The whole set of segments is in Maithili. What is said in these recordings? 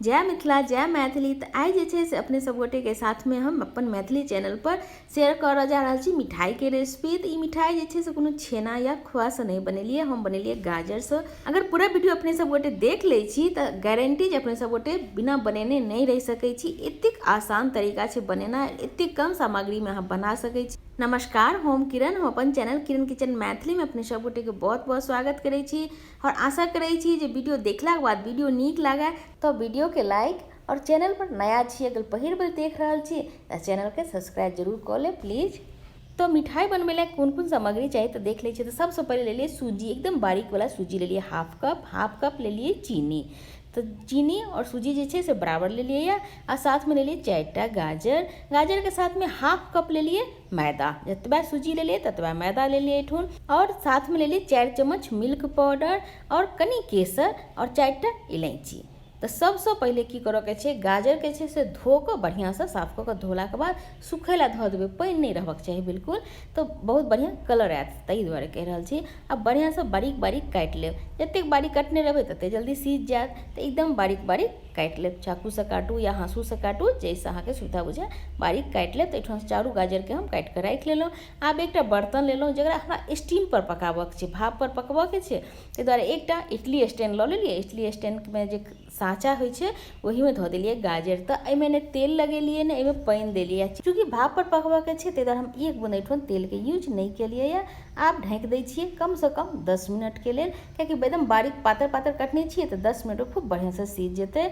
जय मिथिला जय मैथिली। तऽ आइ जे छै से अपने सब गोटेके साथमे हम अपन मैथिली चैनल पर शेयर करऽ जा रहल छी मिठाईके रेसिपी। तऽ ई मिठाई जे छै से कोनो छेना या खोआसँ नहि बनेलियै, हम बनेलियै गाजरसँ। अगर पूरा वीडियो अपने सब गोटे देख लै छी तऽ गारंटी जे अपने सब गोटे बिना बनेने नहि रहि सकै छी। एतेक आसान तरीका छै बनेनाइ, एतेक कम सामग्रीमे अहाँ बना सकै छी। नमस्कार, हम किरण, हम अपन चैनल किरण किचन मैथिलीमे अपने सब गोटेके बहुत बहुत स्वागत करै छी और आशा करै छी जे वीडियो देखलाके बाद वीडियो नीक लागै तऽ वीडियोके लाइक और चैनल पर नया छी, अगर पहिल बेर देख रहल छी तऽ चैनलके सब्सक्राइब जरूर कऽ लेब प्लीज। तऽ मिठाई बनबै लए कोन कोन सामग्री चाही तऽ देख लै छियै। तऽ सबसँ पहिले लेलियै सूजी, एकदम बारीक वाला सूजी लेलियै हाफ कप, हाफ कप लेलियै चीनी। तऽ चीनी आओर सूजी जे छै से बराबर लेलियै यऽ, आ साथमे लेलियै 4टा गाजर। गाजरके साथमे हाफ कप लेलियै मैदा, जतबा सूजी लेलियै ततबा मैदा लेलियै एहिठुन। आओर साथमे लेलियै 4 चम्मच मिल्क पाउडर आओर कनि केसर आओर 4टा इलायची। तऽ सबसँ पहिले की करऽके छै, गाजरके छै से धो कऽ बढ़िआँसँ साफ कऽ कऽ धोलाके बाद सुखै लए धऽ देबै, पानि नहि रहबाक चाही बिल्कुल, तऽ बहुत बढ़िआँ कलर आयत, ताहि दुआरे कहि रहल छी। आ बढ़िआँसँ बारीक बारीक काटि लेब, जतेक बारीक कटने रहबै ततेक जल्दी सीझ जायत। तऽ एकदम बारीक बारीक काटि लेब, चाकूसँ काटू या हाँसूसँ काटू, जाहिसँ अहाँके सुविधा बुझाय, बारीक काटि लेब। तऽ एहिठाम चारू गाजरके हम काटि कऽ राखि लेलहुँ। आब एकटा बर्तन लेलहुँ जकरा हमरा स्टीमपर पकाबऽके छै, भापपर पकबऽके छै, ताहि दुआरे एकटा इडली स्टैंड लऽ लेलियै। इडली स्टैंडमे जे साँचा होइ छै ओहिमे धऽ देलियै गाजर। तऽ एहिमे नहि तेल लगेलियै, नहि एहिमे पानि देलियै। चूँकि भापपर पकबऽके छै ताहि दुआरे हम एक बूँद एहिठाम तेलके यूज नहि केलियै यऽ। आब ढाँकि दै छियै कमसँ कम 10 मिनटके लेल, कियाकि एकदम बारीक पातर पातर कटने छियै तऽ 10 मिनटमे खूब बढ़िआँसँ सीझ जेतै।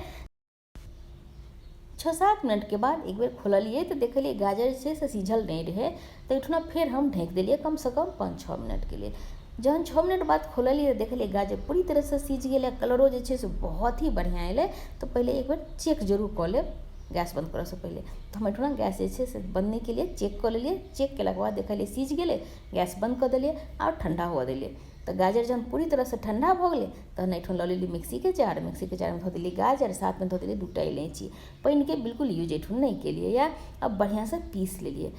6-7 मिनटके बाद एक बेर खोललियै तऽ देखलियै गाजर जे छै से सीझल नहि रहै। तऽ एहिठुना फेर हम ढाँकि देलियै कमसँ कम 5-6 मिनटके लेल। जहन 6 मिनट बाद खोललियै तऽ देखलियै गाजर पूरी तरहसँ सीझ गेलै, कलरो जे छै से बहुत ही बढ़िआँ एलै। तऽ पहिले एक बेर चेक जरूर कऽ लेब गैस बन्द करऽसँ पहिले। तऽ हम एहिठुना गैस जे छै से बन्द नहि केलियै, चेक कऽ लेलियै। चेक केलाके बाद देखलियै सीझ गेलै, गैस बन्द कऽ देलियै आओर ठण्डा हुअ देलियै। तऽ गाजर जहन पूरी तरहसँ ठण्डा भऽ गेलै तहन एहिठाम लऽ लेलियै मिक्सीके जार। मिक्सीके जारमे धऽ देलियै गाजर, साथमे धऽ देलियै 2टा इलायची। पानिके बिल्कुल यूज एहिठाम नहि केलियै यऽ। आ बढ़िआँसँ पीस लेलियै,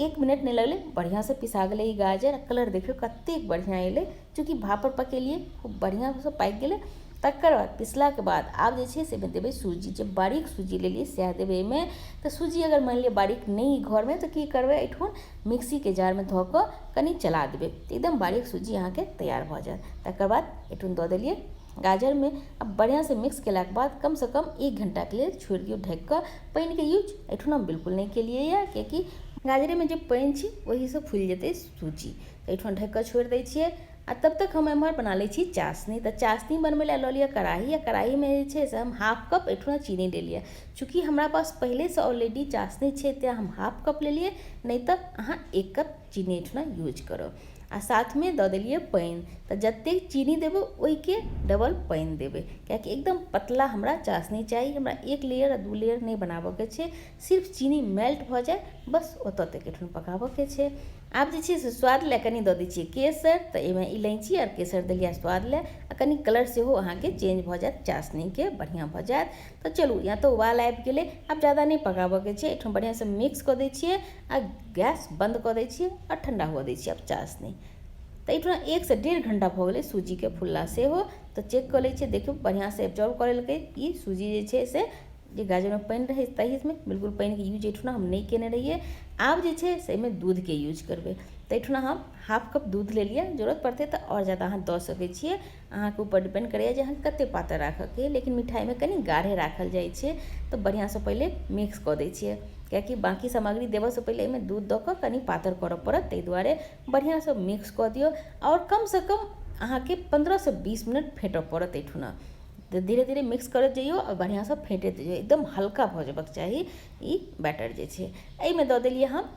1 मिनट नहि लगलै, बढ़िआँसँ पिसा गेलै ई गाजर। कलर देखियौ कतेक बढ़िआँ एलै, चूँकि भापपर पकेलियै खूब बढ़िआँसँ पाकि गेलै। तकर बाद पिसलाके बाद आब जे छै से एहिमे देबै सूजी, जे बारीक सूजी लेलियै सएह देबै एहिमे। तऽ सूजी अगर मानि लिअ बारीक नहि घरमे तऽ की करबै, एहिठाम मिक्सीके जारमे धऽ कऽ कनि चला देबै तऽ एकदम बारीक सूजी अहाँके तैयार भऽ जायत। तकर बाद एहिठाम दऽ देलियै गाजरमे। आ बढ़िआँसँ मिक्स केलाके बाद कमसँ कम 1 घण्टाके लेल छोड़ि दियौ ढकि कऽ। पानिके यूज एहिठाम हम बिल्कुल नहि केलियै यऽ, कियाकि गाजरेमे जे पानि छै ओहिसँ फुलि जेतै सूजी। तऽ एहिठाम ढकि कऽ छोड़ि दै छियै आ तब तक हम एम्हर बना लै छी चाशनी। तऽ चाशनी बनबै लए लऽ लिअ कड़ाही, आ कड़ाहीमे जे छै से हम हाफ कप एहिठुना चीनी लेलियै। चूँकि हमरा पास पहिलेसँ ऑलरेडी चाशनी छै तेँ हम हाफ कप लेलियै, नहि तऽ अहाँ 1 कप चीनी एहिठुना यूज करब। आ साथमे दऽ देलियै पानि। तऽ जतेक चीनी देबै ओहिके डबल पानि देबै, कियाकि एकदम पतला हमरा चाशनी चाही, हमरा 1 लेयर आ 2 लेयर नहि बनाबऽके छै, सिर्फ चीनी मेल्ट भऽ जाय बस ओतऽ तक एहिठुना पकाबऽके छै। आब जे छै से स्वाद लए कनि दऽ दै छियै केसर। तऽ एहिमे इलायची आओर केसर देलियै स्वाद लए, आ कनि कलर सेहो अहाँके चेंज भऽ जायत, चाशनीके बढ़िआँ भऽ जायत। तऽ चलू, यहाँ तऽ उबाल आबि गेलै, आब जादा नहि पकाबऽके छै। एहिठाम बढ़िआँसँ मिक्स कऽ दै छियै आ गैस बन्द कऽ दै छियै आ ठण्डा हुअ दै छियै आब चाशनी। तऽ एहिठुना 1 से 1.5 घण्टा भऽ गेलै सूजीके फुलला सेहो। तऽ चेक कऽ लै छियै, देखियौ बढ़िआँसँ एब्जॉर्ब कऽ लेलकै ई सूजी जे छै से जे गाजरमे पानि रहै ताहिमे बिल्कुल पानिके यूज एहिठुना हम नहि कयने रहियै। आब जे छै से एहिमे दूधके यूज करबै। तऽ एहिठुना हम हाफ कप दूध लेलियै, जरूरत पड़तै तऽ आओर जादा अहाँ दऽ सकै छियै, अहाँके ऊपर डिपेंड करैए जे अहाँ कतेक पातर राखऽके अइ, लेकिन मिठाइमे कनि गाढ़े राखल जाइ छै। तऽ बढ़िआँसँ पहिले मिक्स कऽ दै छियै, कियाकि बाँकी सामग्री देबऽसँ पहिले एहिमे दूध दऽ कऽ कनि पातर करऽ पड़त, ताहि दुआरे बढ़िआँसँ मिक्स कऽ दियौ। आओर कमसँ कम अहाँके 15सँ 20 मिनट फेँटऽ पड़त एहिठुना। तऽ धीरे धीरे मिक्स करैत जइयौ आ बढ़िआँसँ फेँटैत जइयौ, एकदम हल्का भऽ जेबाक चाही ई बैटर जे छै। एहिमे दऽ देलियै हम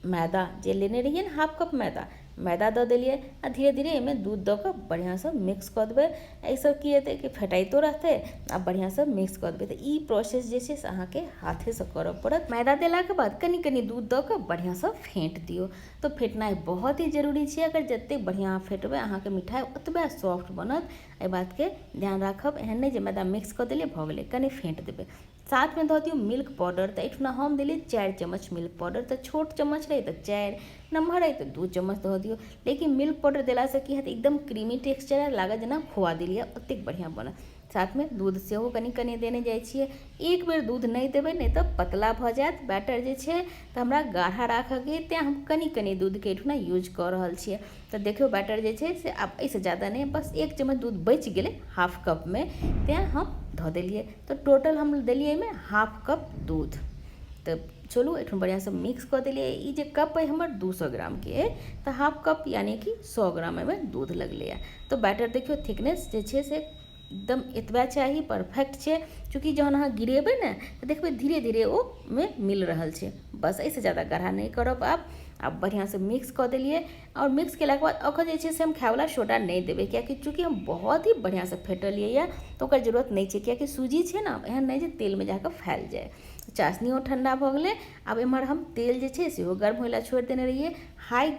मैदा, जे लेने रहियै ने हाफ कप मैदा, मैदा दऽ देलियै आ धीरे धीरे एहिमे दूध दऽ कऽ बढ़िआँसँ मिक्स कऽ देबै। एहिसँ की हेतै कि फेँटाइतो रहतै आ बढ़िआँसँ मिक्स कऽ देबै। तऽ ई प्रोसेस जे छै से अहाँके हाथेसँ करऽ पड़त। मैदा देलाके बाद कनि कनि दूध दऽ कऽ बढ़िआँसँ फेँट दियौ। तऽ फेँटनाइ बहुत ही जरूरी छै, अगर जतेक बढ़िआँ अहाँ फेँटबै अहाँके मिठाइ ओतबे सॉफ्ट बनत, एहि बातके ध्यान राखब। एहन नहि जे मैदा मिक्स कऽ देलियै भऽ गेलै, कनि फेँट देबै। साथमे दऽ दियौ मिल्क पाउडर। तऽ एहिठुना हम देलियै 4 चम्मच मिल्क पाउडर। तऽ छोट चम्मच रहै तऽ 4, नम्हर अइ तऽ 2 चम्मच दऽ दियौ। लेकिन मिल्क पाउडर देलासँ की हैत, एकदम क्रीमी टेक्सचर लागत, जेना खोआ देलियै ओतेक बढ़िआँ बनत। साथमे दूध सेहो कनि कनि देने जाइ छियै। एक बेर दूध नहि देबै, नहि तऽ पतला भऽ जायत बैटर जे छै। तऽ हमरा गाढ़ा राखऽके, तेँ हम कनि कनि दूधके एहिठुना यूज कऽ रहल छियै। तऽ देखियौ, बैटर जे छै से आब एहिसँ ज्यादा नहि, बस 1 चम्मच दूध बचि गेलै हाफ कपमे, तेँ हम धऽ देलियै। तऽ टोटल हम देलियै एहिमे हाफ कप दूध। तऽ चलू, एहिठाम बढ़िआँसँ मिक्स कऽ देलियै। ई जे कप अइ हमर 200 ग्रामके अइ, तऽ हाफ कप यानि कि 100 ग्राम एहिमे दूध लगलैए। तऽ बैटर देखियौ, थिकनेस जे छै से एकदम एतबा चाही, परफेक्ट छै। चूँकि जहन अहाँ गिरेबै ने तऽ देखबै धीरे धीरे ओमे मिल रहल छै। बस, एहिसँ ज्यादा गाढ़ा नहि करब आब। आब बढ़िआँसँ मिक्स कऽ देलियै आओर मिक्स केलाके बाद एखन जे छै से हम खायवला सोडा नहि देबै, कियाकि चूँकि हम बहुत ही बढ़िआँसँ फेटलियै यऽ, तऽ ओकर जरूरत नहि छै, कियाकि सूजी छै ने, एहन नहि जे तेलमे जाकऽ फैल जाय। चाशनियो ठण्डा भऽ गेलै। आब एम्हर हम तेल जे छै सेहो गर्म होइ लए छोड़ि देने रहियै, हाई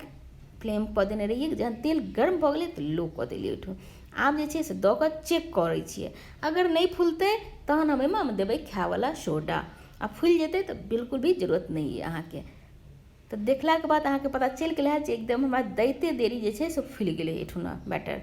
फ्लेम कऽ देने रहियै। जहन तेल गर्म भऽ गेलै तऽ लो कऽ देलियै ओहिठाम। आब जे छै से दऽ कऽ चेक करै छियै, अगर नहि फुलतै तहन हम एहिमे देबै खायवला सोडा, आ फुलि जेतै तऽ बिल्कुल भी जरूरत नहि अइ अहाँके। तऽ देखलाके बाद अहाँके पता चलि गेल हैत जे एकदम हमरा दैते देरी जे छै से फुलि गेलै एहिठुना बैटर।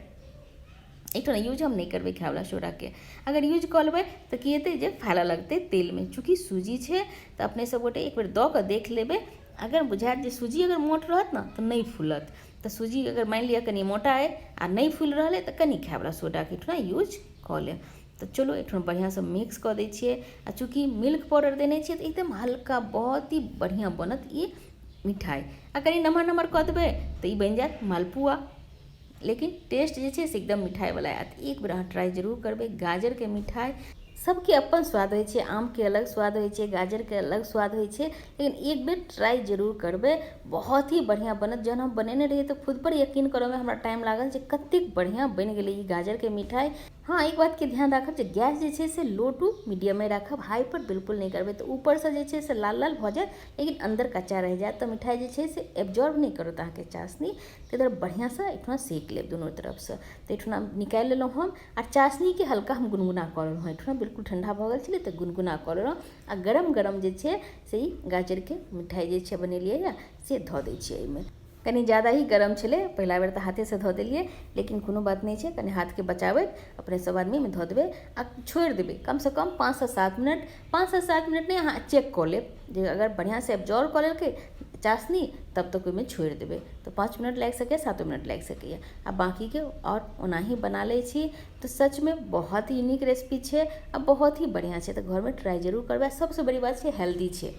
एहिठुना यूज हम नहि करबै खायवला सोडाके। अगर यूज कऽ लेबै तऽ की हेतै जे फैलऽ लगतै तेलमे, चूँकि सूजी छै। तऽ अपने सब गोटे एक बेर दऽ कऽ देख लेबै। अगर बुझायत जे सूजी अगर मोट रहत ने तऽ नहि फूलत। तऽ सूजी अगर मानि लिअ कनि मोटा अइ आ नहि फूलि रहल अइ, तऽ कनि खायवला सोडाके एहिठुना यूज कऽ लेब। तऽ चलू, एहिठुना बढ़िआँसँ मिक्स कऽ दै छियै। आ चूँकि मिल्क पाउडर देने छियै तऽ एकदम हल्का, बहुत ही बढ़िआँ बनत ई मिठाइ। आ कनि नमहर नमहर कऽ देबै तऽ ई बनि जायत मालपुआ, लेकिन टेस्ट जे छै से एकदम मिठाइवला आयत। एक बेर अहाँ ट्राइ जरूर करबै गाजरके मिठाइ। सबके अपन स्वाद होइ छै, आमके अलग स्वाद होइ छै, गाजरके अलग स्वाद होइ छै, लेकिन एक बेर ट्राइ जरूर करबै, बहुत ही बढ़िआँ बनत। जहन हम बनेने रहियै तऽ खुदपर यकीन करऽमे हमरा टाइम लागल जे कतेक बढ़िआँ बनि गेलै ई गाजरके मिठाइ। हँ, एक बातके ध्यान राखब जे गैस जे छै से लो टू मीडियमे राखब, हाई पर बिल्कुल नहि करबै, तऽ ऊपरसँ जे छै से लाल लाल भऽ जायत लेकिन अन्दर कच्चा रहि जायत, तऽ मिठाइ जे छै से एब्जॉर्ब नहि करत अहाँके चाशनी। ताहि दुआरे बढ़िआँसँ एहिठुना सेक लेब दुनू तरफसँ। तऽ एहिठुना निकालि लेलहुँ हम आ चाशनीके हल्का हम गुनगुना कऽ लेलहुँ। एहिठुना बिल्कुल ठण्डा भऽ गेल छलै तऽ गुनगुना कऽ लेलहुँ। आ गरम गरम जे छै से ई गाजरके मिठाइ जे छै बनेलियै यऽ से धऽ दै छियै एहिमे। कनि ज्यादा ही गरम छलै, पहिला बेर तऽ हाथेसँ धऽ देलियै, लेकिन कोनो बात नहि छै। कनि हाथके बचाबैत अपने सब आदमी एहिमे धऽ देबै आ छोड़ि देबै कमसँ कम 5 सँ 7 मिनट। 5 सँ 7 मिनट नहि, अहाँ चेक कऽ लेब जे अगर बढ़िआँसँ एब्जॉर्व कऽ लेलकै चाशनी तब तक ओहिमे छोड़ि देबै। तऽ 5 मिनट लागि सकैए, 7 मिनट लागि सकैए। आ बाँकीके आओर ओनाही बना लै छी। तऽ सचमे बहुत ही नीक रेसिपी छै आ बहुत ही बढ़िआँ छै। तऽ घरमे ट्राइ जरूर करबै। आ सबसँ बड़ी बात छै, हेल्दी छै।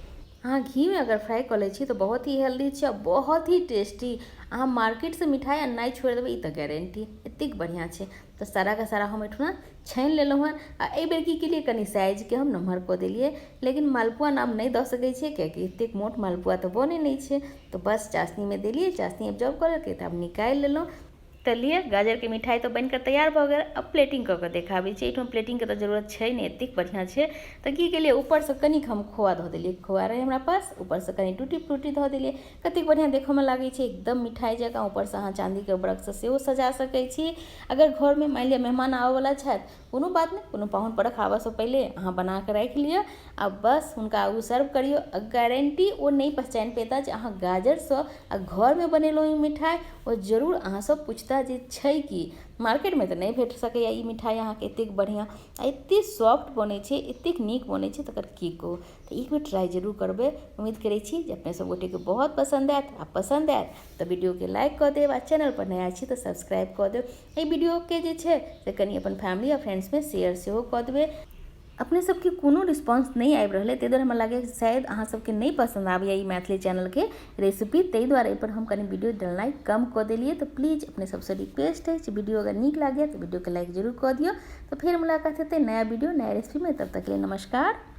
अहाँ घीमे अगर फ्राइ कऽ लै छी तऽ बहुत ही हेल्दी छै आ बहुत ही टेस्टी। अहाँ मार्केटसँ मिठाइ अननाइ छोड़ि देबै, ई तऽ गारंटी, एतेक बढ़िआँ छै। तऽ साराके सारा हम एहिठुना छानि लेलहुँ हँ। आ एहिबेर की केलियै, कनि साइजके हम नमहर कऽ देलियै, लेकिन मालपुआ नाम नहि दऽ सकै छियै, कियाकि एतेक मोट मालपुआ तऽ बनै नहि छै। तऽ बस चाशनीमे देलियै, चाशनी एब्जॉर्ब कऽ लेलकै, तऽ आब निकालि लेलहुँ। तऽ लिअ, गाजरके मिठाइ तऽ बनिकऽ तैयार भऽ गेल। आब प्लेटिंग कऽ कऽ देखाबै छी। एहिठाम प्लेटिंगके तऽ जरूरत छै नहि, एतेक बढ़िआँ छै। तऽ की केलियै, ऊपरसँ कनिक हम खोआ धऽ देलियै। खोआ रहै हमरा पास, ऊपरसँ कनि टूटी फ्रूटी धऽ देलियै। कतेक बढ़िआँ देखऽमे लागै छै, एकदम मिठाइ जकाँ। ऊपरसँ अहाँ चाँदीके बरकसँ सेहो सजा सकै छी। अगर घरमे मानि लिअ मेहमान आबऽवला छथि, कोनो बात नहि, कोनो पाहुन परख आबऽसँ पहिले अहाँ बनाकऽ राखि लिअ आ बस हुनका आगू सर्व करियौ। आ गारंटी, ओ नहि पहचानि पेता जे अहाँ गाजरसँ आ घरमे बनेलहुँ ई मिठाइ। ओ जरूर अहाँसँ पूछता जे छै की, मार्केटमे तऽ नहि भेट सकैए ई मिठाइ अहाँके एतेक बढ़िआँ। आ एतेक सॉफ्ट बनै छै, एतेक नीक बनै छै, तकर की कहू। तऽ एक बेर ट्राइ जरूर करबै। उम्मीद करै छी जे अपने सब गोटेके बहुत पसन्द आयत। आ पसन्द आयत तऽ वीडियोके लाइक कऽ देब आ चैनल पर नया छी तऽ सब्सक्राइब कऽ देब। एहि वीडियोके जे छै से कनि अपन फैमिली आ फ्रेंड्समे शेयर सेहो कऽ देबै। अपने सबके कोनो रिस्पॉन्स नहि आबि रहल अइ, ताहि दुआरे हमरा लागैए शायद अहाँ सबके नहि पसन्द आबैए ई मैथिली चैनलके रेसिपी। ताहि दुआरे एहिपर हम कनि वीडियो डलनाइ कम कऽ देलियै। तऽ प्लीज, अपने सबसँ रिक्वेस्ट अछि, वीडियो अगर नीक लागैए तऽ वीडियोके लाइक जरूर कऽ दियौ। तऽ फेर मुलाकात हेतै नया वीडियो, नया रेसिपीमे। तब तक लिए नमस्कार।